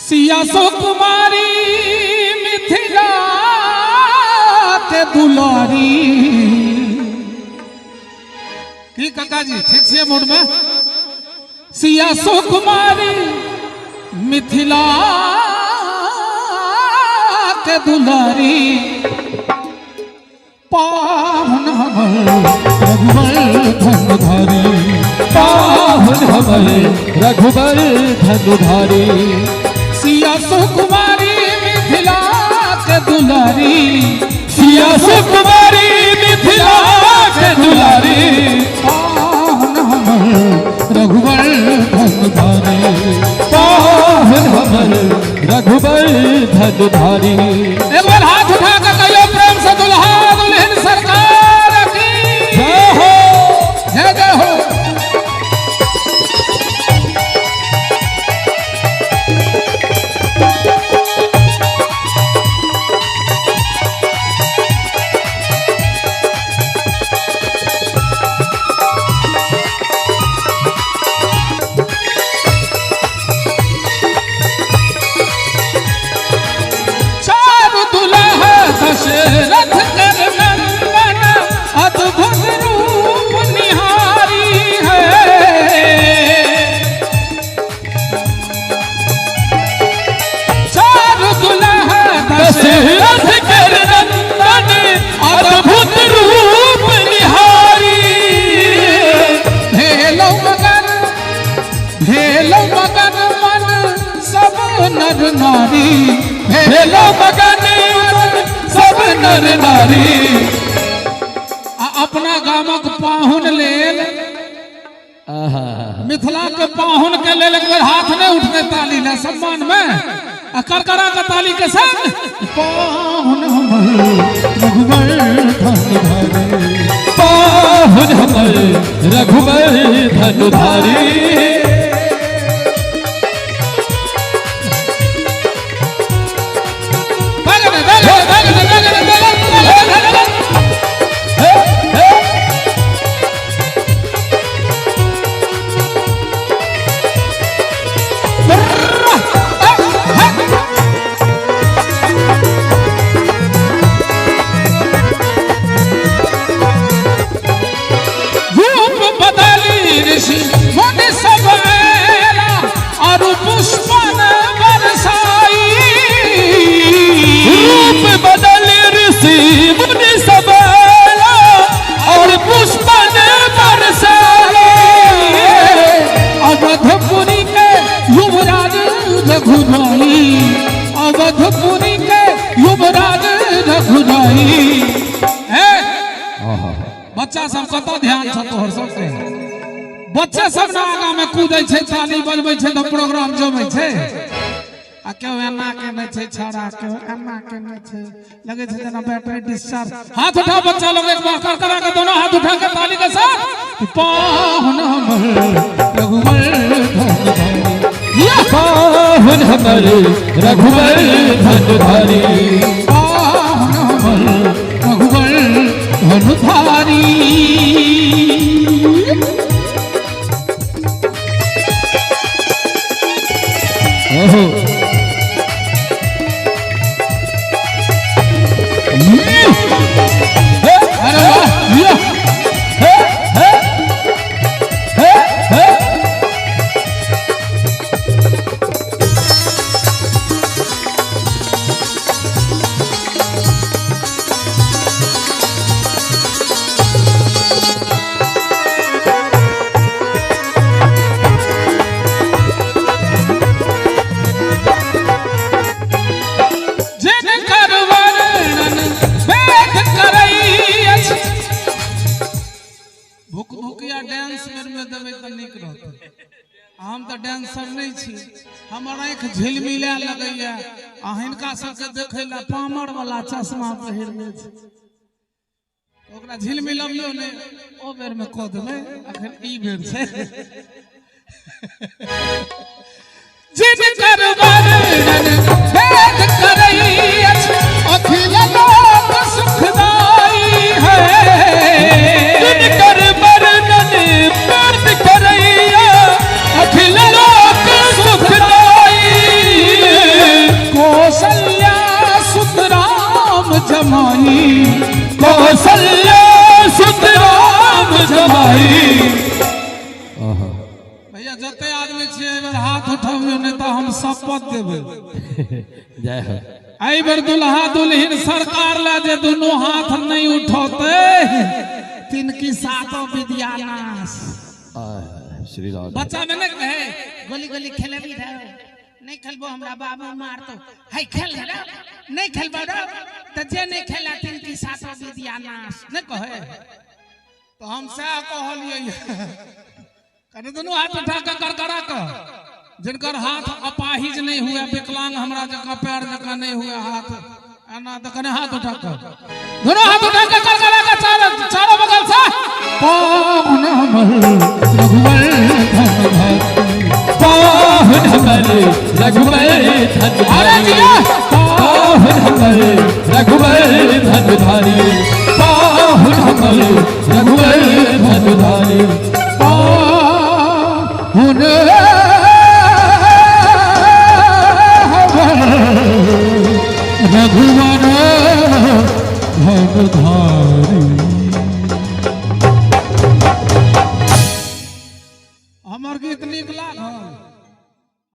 सिया सुकुमारी मिथिला के दुलारी। की काका जी ठीक छियै मूड में? सिया सुकुमारी मिथिला के दुलारी, पाहुन हमर रघुवर धनुधारी, पाहुन हमर रघुवर धनुधारी। सिया सुकुमारी मिथिला के दुलारी, सिया सुकुमारी मिथिला के दुलारी, पाहुन हमर रघुवर धनुधारी, पाहुन हमर रघुवर धनुधारी। एक बार हाथ उठा कर कहियो प्रेम से दुल्हा दुल्हन सरकार की जय हो, जय जय हो। चार दुल्हा दशरथ कर नंदन, अद्भुत रूप निहारी है। चार दुल्हा दशरथ कर नंदन, अद्भुत रूप निहारी। भेलो मगन, भेलो मगन मन सब नर नारी, भेलो मगन मन सब नर नारी। आ अपना गामक पाहुन लेल, मिथिला के पाहुन के लेल एक बेर हाथ नहीं उठते ताली ले सम्मान में, आ करकरा के ताली के संग पाहुन हमर रघुवर धनुधारी, पाहुन हमर रघुवर धनुधारी। भगन भगन भगन भगन भगन भगन। हे, हे। रूप बदली ऋषि मुनि सब आएला, और पुष्पन बरसाई। रूप बदल ऋषि मुनि सब आया, और पुष्पन बरसाए। अवधपुरी के युवराज रघुराई, अवधपुरी के युवराज रघुराई। हे बच्चा सब कतऽ ध्यान छ तोहर सबके? बच्चे सब ने आगा में कूदै छै, ताली बजबै छै तऽ प्रोग्राम जमै छै। आ केओ एना केने छै छौड़ा, केओ एना केने छै, लगै छै जेना बैटरी डिस्चार्ज। हाथ उठाओ बच्चा लोग, एक बार कर करा के दोनों हाथ उठा के ताली के साथ पाहुन हमर रघुवर धनुधारी, पाहुन हमर रघुवर धनुधारी, पाहुन हमर रघुवर धनुधारी। ओहो। हे, अरे वाह, हे, हे, हे, हे। जिनकर वर्णन वेद करई अछि। भुकभुकिया डांस बेर में देबै तऽ नीक रहतै। हम तऽ डांसर नहि छी, हमर आँखि झिलमिला लगैया, आ हिनका सबके देखै लए पामर वाला चश्मा पहिरने छै, ओकरा झिलमिलबियौ नहि, ओ बेर में कऽ देबै, अखन ई बेर छै। जिनकर वर्णन वेद करई अछि, अखिल लोक सुखदाई है। जिनकर वर्णन वेद करैया, अखिल लोक सुखदाई। दियौ, नहि तऽ हम शपथ देबै। जय हो। एहि बेर दुल्हा दुल्हिन सरकार ला जे दुनू हाथ नहीं उठौते तिनकी सातो विद्यानाश। श्री राम। बच्चा में नहीं कहे गोली गोली खेलबी रहो, नहीं खेलबो हमरा बाबू मारतो। है खेल रे, नहीं खेलबो रे त जे नहीं खेला तिनकी सातो विद्यानाश नहीं कहे। तो हम सएह कहलियै, कनि दुनू हाथ उठा के करकरा के, जिनकर हाथ अपाहिज नहीं हुए, विकलांग हमरा जकाँ पैर जकाँ नहीं हुए हाथ एना, तऽ कनि हाथ उठा के, दुनू हाथ उठा के करकरा के चारों चारों बगल से पाहुन हमर रघुवर धन। पाहुन हमर रघुवर धन। अरे जिया। पाहुन हमर रघुवर धनुधारी, पाहुन हमर रघुवर धनुधारी।